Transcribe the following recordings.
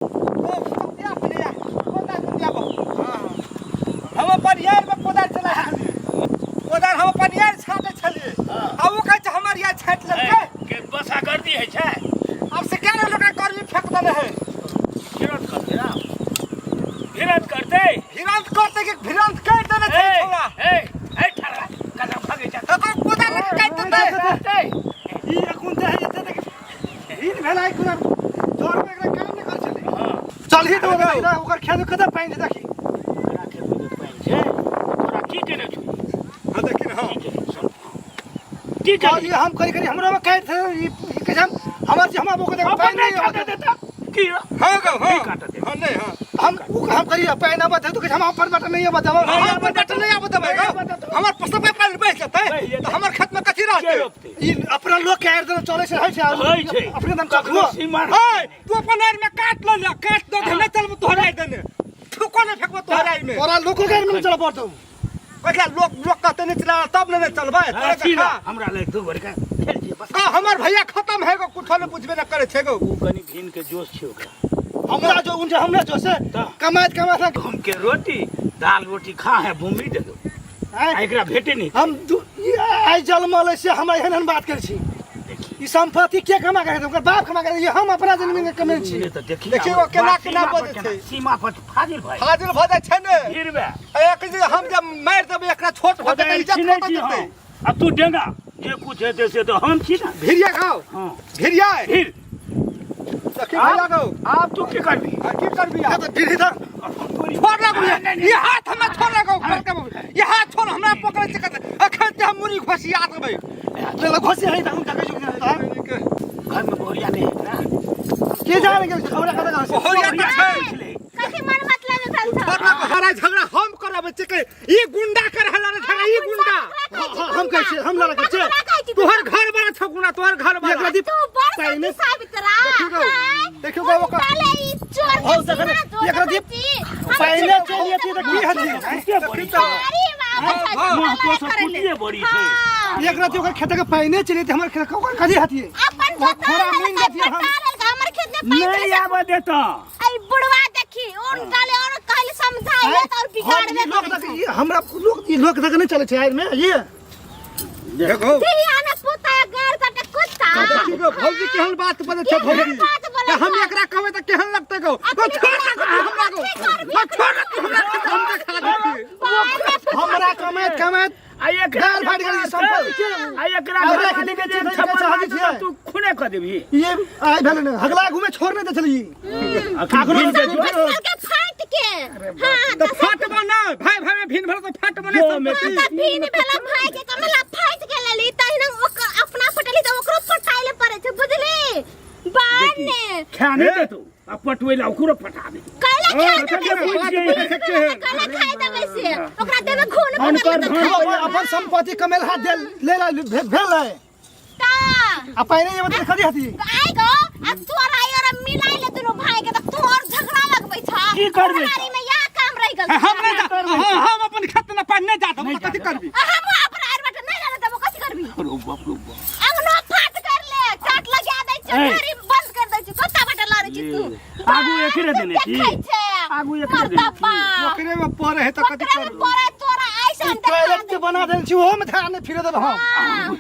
हम अपन यार में कोदार चला छलिए, कोदार हम अपन यार छाटे छलिए आ ओ कहै छै हमर यार छाटि लेलकै। के बसा कर दी है छै। अब से क्या लोग गर्मी फेंक देने है। भिरंत करते ना, भिरंत करते। भिरंत करते कि भिरंत कर देने छै ए छोड़ा। ए ए ठहरा कदम भागे जा। ओकर कोदार लगे काटि देतै। ई अखुन तऽ एते देख हिन भेलै कोनो जोर में एकरा काम नहि करै छलै। हां। चलही तऽ ओकरा ओकर खेत में कतऽ पानि छै देखी। तोरा खेत में जे पानि छै तोरा की केने छौ? हां देखी ने। हां। की केने छौ? की केने? कहलियै हम करी करी हमरो में काटि दे, ई ई कहै छै हम हमर जे हमरा ओकर अपन पानि नहि नहि काटऽ देता की? हां गौ हां। की काटऽ देता? हां नहीं हां। हम उ हम करी पानि आबत है तो कहै छै हम अपन बाटे नहि आबत देबै। हम अपन बेटा नहीं आबत देबै गौ। हमर फसल पे पानि बहि जेतै बहि जेतै। तऽ हमर खेत में कथी के रहतै? रोपतै? ई अपना लोक के आरि देने चलै छै होइ छै। होइ छै। अपने दम कखनो कखनो सीमा ओए तू अपन आरि में काट ल ले, काट दो नहीं चलबो तोहर आरि देने, थूको नहीं फेंकबो तोहर आरि में। तोरा लोको के आरि में चलऽ पड़तौ। कथिला लोक लोक कहते नहीं चला तब ने नहीं चलबै तोरा छी देखा। हमरा लग दू भर के खेल छियै बस। का हमर भैया खत्म है गो, कुछो नहीं बुझबे न करे छै गो। उ कनी घिन के जोश छै ओकरा। हमरा जो उन हमरा जो से तऽ। कमाइत कमाइत गहूम के रोटी दाल रोटी खा है भूमि दे दो। आँय? आ एकरा भेटे नहीं। हम आइ जन्मल से हमरा एहन एहन बात करै छी। देखी। ई संपत्ति के कमा के ओकर बाप कमा के, हम अपना जमीन के कमेने छी। तऽ देखी देखी ना, ओ केना बात केना सीमा पर बजै केना, छै। सीमा पर फाजिल भाई। फाजिल भऽ जाइ छै ने। गिरबे। एक जे हम जे मारि देबै एकरा छोट भऽ जेतै, इज्जत छिनै कतऽ छी जेतै? हम। आ तू डेंगा जे कुछ हेतै से तऽ हम छी ने। भिरिया खाओ। हाँ। भिरिया। भिर। देखी भैया गौ। आब तू की करबी? आ की करबी आब? तऽ भिरी तऽ छोड़ ना गुड़िया। ये हाथ हमरा छोड़ ना गौ, बड़का बाबू। ये हाथ छोड़, हमरा पकड़ै छै कते। अखन ते हम मुड़ी घोसिया देबै। चलो घोसी है तऽ हम देखै छी कि घर में बोरिया नहीं है ना? के जाने गेल छै, हमरा कतऽ छै? बोरिया तऽ छै। कथी मन मतलब भेल छौ? छोड़ ना गौ, हरा झगड़ा हम कराबै छियै के ई गुंडा कर हला रे झगड़ा, ई गुंडा। हम कहै छियै, हम लड़का छियै। तोहर घर वाला छौ गुना, तोहर घर वाला। एकरा दी तू बड़ पहिने- सती सावित्रा। देखियौ गौ, हाय। देखियौ गौ, ओकर- साले ई चोर के हौ, देखने, सीना जोड़ एकरा दी- देखै छी। हम पहिने चोर चलि अथी तऽ की हती? कुटे बड़ी छै। अरे बाबा, हँ, हँ। मुँह तो सब करे ले। कुटिए बड़ी छै। हाँ। एकरा दी ओकर खेत के पहिने चलि अथी, हमर खेत के ओकर कथी हती? अपन वो जोता खोरा लेलकै, मुइन देतियै हम। पटा लेलकै, हमर खेत में पानि नहीं चलि जाय। आबऽ देता। ऐ बुढ़वा देखी, उन डाले और कहले समझाइले त और बिगाड़बे लोक करै देख छै। ई हमरा लोक ई लोक देख नहि चलै छै आइ में ये। देखो। फिर आना पोता गाड़ कटे कुत्ता। देखी गौ, भौजी केहन बात बजै छै केहन भौजी। बात बोलै तऽ हम छै? एकरा कहबै तऽ केहन लगतै गौ? गौ, छोड़ ना गौ, तू हमरा गौ। गौ, छोड़ ना तू हमरा, तऽ हम देखा दै छियै। हमरा कमाइत कमाइत आ एकरा गाल फाटि गेल ई संपत्ति के। आ एकरा आ घर राखि वाली के जे देबै छै, थप्पड़ छै, मारतौ छै। तऽ तू खूने कऽ देबही। ये आइ भेलै ने हगला घूमे छोड़ नहि दै छलै ई। अखन आखरो भिन के जो- फसल के फाट के। हां, तऽ फटबो ना, भाय भाय में भिन भेल तऽ फटबो नहि जो में संपत्ति। त भीन भेला भाई के कमला फाट के लेली तहिना ओकर अपना पटली त ओकरो पटाइले पड़े छै, बुझली? बार ने खा नहि देतौ आ पटबै ला ओकरो पटा देतौ। कैला हाँ, खाय देखियौ देबै ने, बात से? बजै छै केहन। कैला खाय देबै से? ओकरा देबै खून अनकर पकड़ धन के अपन अपन संपत्ति कमेल हाथ देल ले ला भेल है। ता आ पहिने जे मतलब कथी हती? आइ गो आ तोरा आई और मिलाई ले दुनु भाई के त तू और झगड़ा लगबै छ। की करबै त? तुम्हारी में या काम रह गेल। हम नहीं जा, हाँ, हम अपन खेत में पानि नहीं जात, हम नहीं कथी जात। करबी? आ हम अपन आर बाटे नहीं जाने देबो, कथी करबी? रो बाप रो बाप। अंगनो फाट कर ले, चाट लगा दै छै, ए। घरी बंद कर दै छै, कत्ता बाटे लड़ै छी तू? ले। आगू एकरे देने छी। देखै छै। आगू एकरे देने छी। मर्दबा। ओकरे में पड़े है तऽ कथी ओकरे में करबी? पड़े तोरा ऐसन ई देखा टॉयलेट दे। जे बना देल छी ओहो में ध्यान नहि फिरे देब हम। हाँ।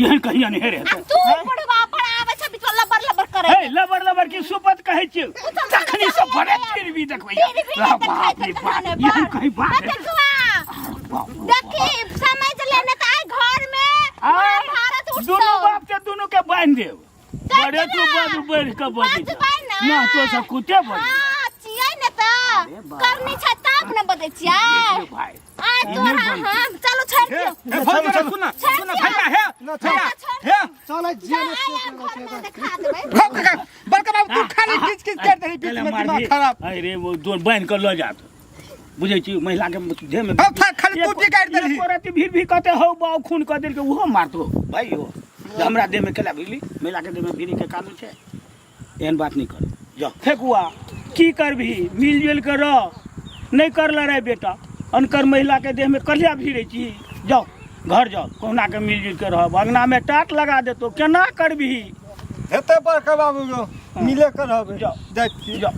एहन कहिया नहीं रहतै। आ तू बुढ़वा पर आबै छै बिचवा लबर लबर करे। हे लबर लबर की सुपत कहै छियै तखनी से बड़े फिर भी देखबै। फिर भी ला देखै बाप रे छै बाप, तखने एहन बाप। कहीं बात है। देखवा। बाप रे देखी समझ लेने त आइ घर में आ, महाभारत उठतौ। दुनू बाप के दुनू के बांधि देब। चल बड़े तू ना। बड़ बढ़ के बजै बजबै ना। ना तो सब कुते बजै। हाँ, छियै ने त। अरे बाप। करनी छै तब ने बजै छियै। रे भाई। आइ तोरा हम चलो छोड़ हे, दियौ। हे, भौजी, चलो, सुन ना, चलो। सुन ना, भैया, हे, ना, चलो। भैया, छोड़ हे, चल जे चल, आइ आब घर में देखा देबै। भौ काका, बड़का बाबू, तू खाली किच किच कर दही बीच में, दिमाग खराब। अरे वो दो बांधि के लऽ जात। बुझै छी महिला के देह में हौ, खाली तू बिगाड़ि देलही। एको रत्ती भीड़ भी कहते हौ बाउ खून कऽ देलकै ओहो मारतो भाई हो। जे हमरा देह में केला भिड़ली, महिला के देह में भिड़ी के कानून छै। एहन बात नहीं कर। जा फेकुआ की करबही, मिलजुल के रह, नहीं कर लड़ाई बेटा। अनकर महिला के देह में कलिया भिड़ै छी। जाओ घर जाओ, कहुना के मिलजुल के रहब। अंगना में टाट लगा देतो, केना करबही? हेतै बड़का बाबू गो, मिले के रहबै। जाओ। जाइ छी। जाओ।